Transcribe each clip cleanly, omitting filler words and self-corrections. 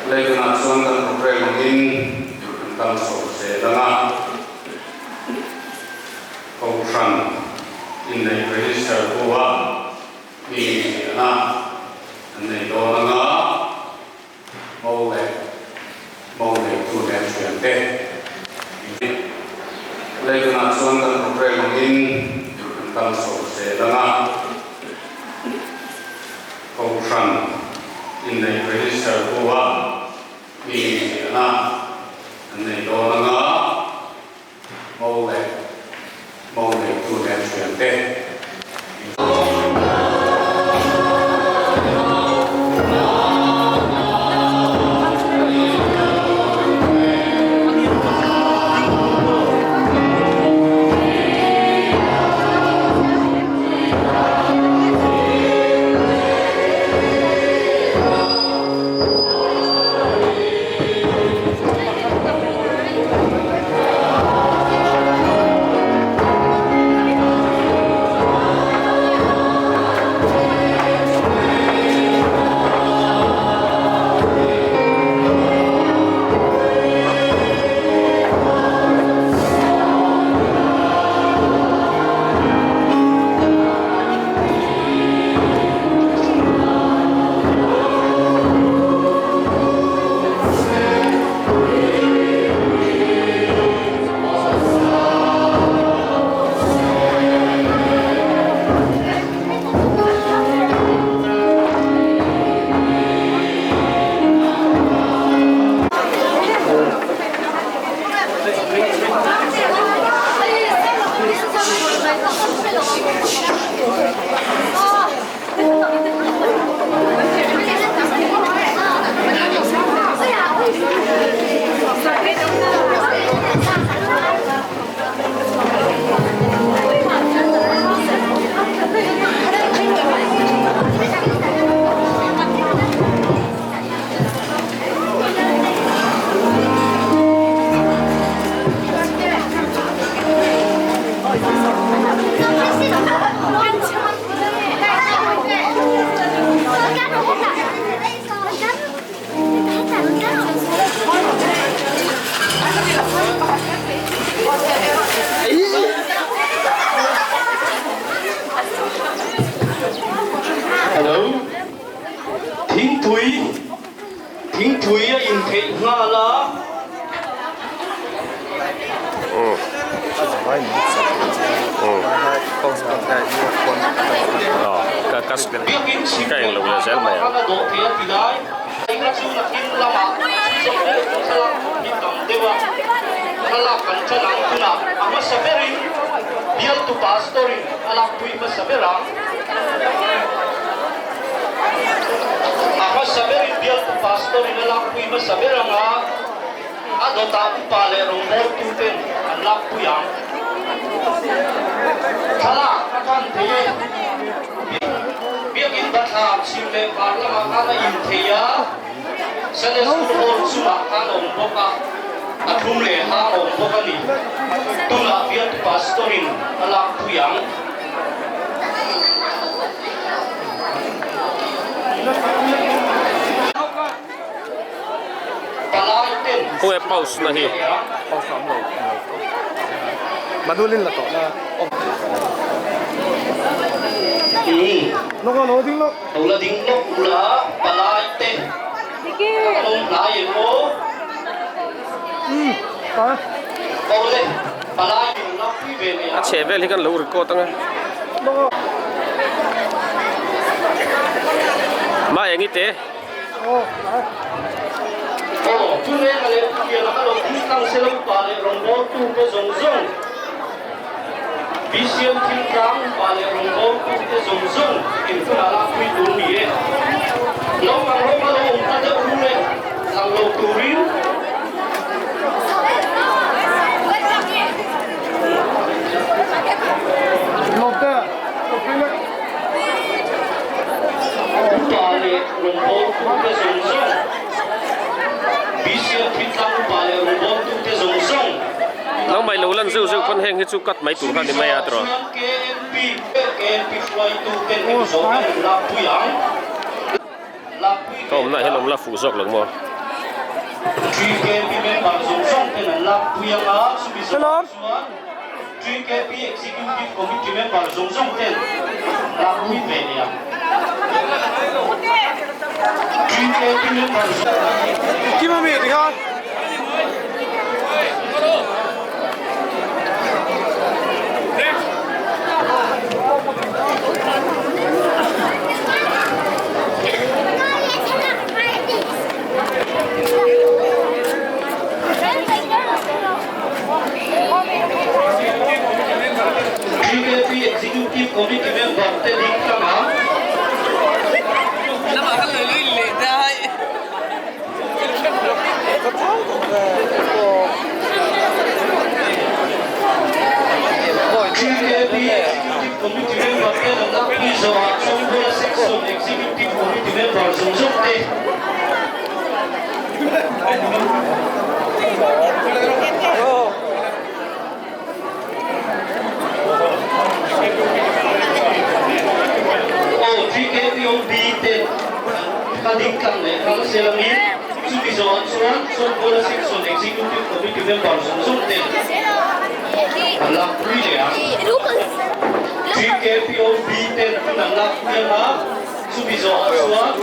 Leitunah chuan kan programme angin kan kal chho zel ang a, Kohhran inneih register bu-a mi inziahna an nei dawn ang a, Mo leh mo neitu leh thiante Leitunah chuan kan programme angin kan kal chho zel ang a, Kohhran inneih register bu-a mi inziahna an nei dawn ang a, Mo leh mo neitu leh thiante. Hello. Thingpui Thingpui a intheih nghal a. Ka englo leh zel mai ang. A dawtah upa leh rawngbawltuten an lakpui ang. Thlalak a tan thei e. Biakinn bathlar chhim leh hmar lamah khan a in thei a, Sunday School Hall chungah khan a awm bawk a, a thlum leh hang a awm bawk a ni. Tunah bialtu Pastor-in a lakpui ang. Khawnge pause na hi? A chheh vel hi kan lo record ang a. Mah eng i te? Rawngbawltute zawng zawng, BCM thintlang upa leh rawngbawltute zawng zawng. Nang mai lo lan zeuh zeuh pawn heng hi chu cut mai tur kha ni mai a tiraw. KNP KNP hruaituten heng zawng an lakpui ang. Ka awmna hian awm la fuh zawk lo maw. TKP member zawng zawng ten an lak pui ang a, chumi zawhah chuan TKP Executive Committee member zawng zawng ten lak pui ve leh ang. TKP member zawng. Kim ami tikhan. BJP Executive Committee member te ding tlang a. BJP Executive Committee member te an lakpui zawhah Chawngkawla Section Executive Committee member zawng zawng te. Aw GKPOB te ka ding tlang leh kal sel angin chumi zawhah chuan Chawngkawla Section Executive Committee member zawng zawng te an lakpui leh ang. GKPOB ten hun an lakpui anga chumi zawhah chuan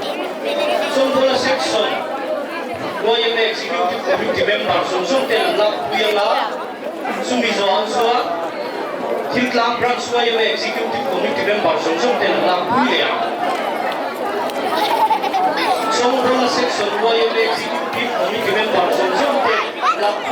Chawngkawla Section YMA Executive Committee member zawng zawng ten an lakpui anga chumi zawhah chuan Thiltlang Branch YMA Executive Committee member zawng zawng ten an lakpui leh ang. Chawngkawla Section YMA Executive Committee member zawng zawng ten an lakpui.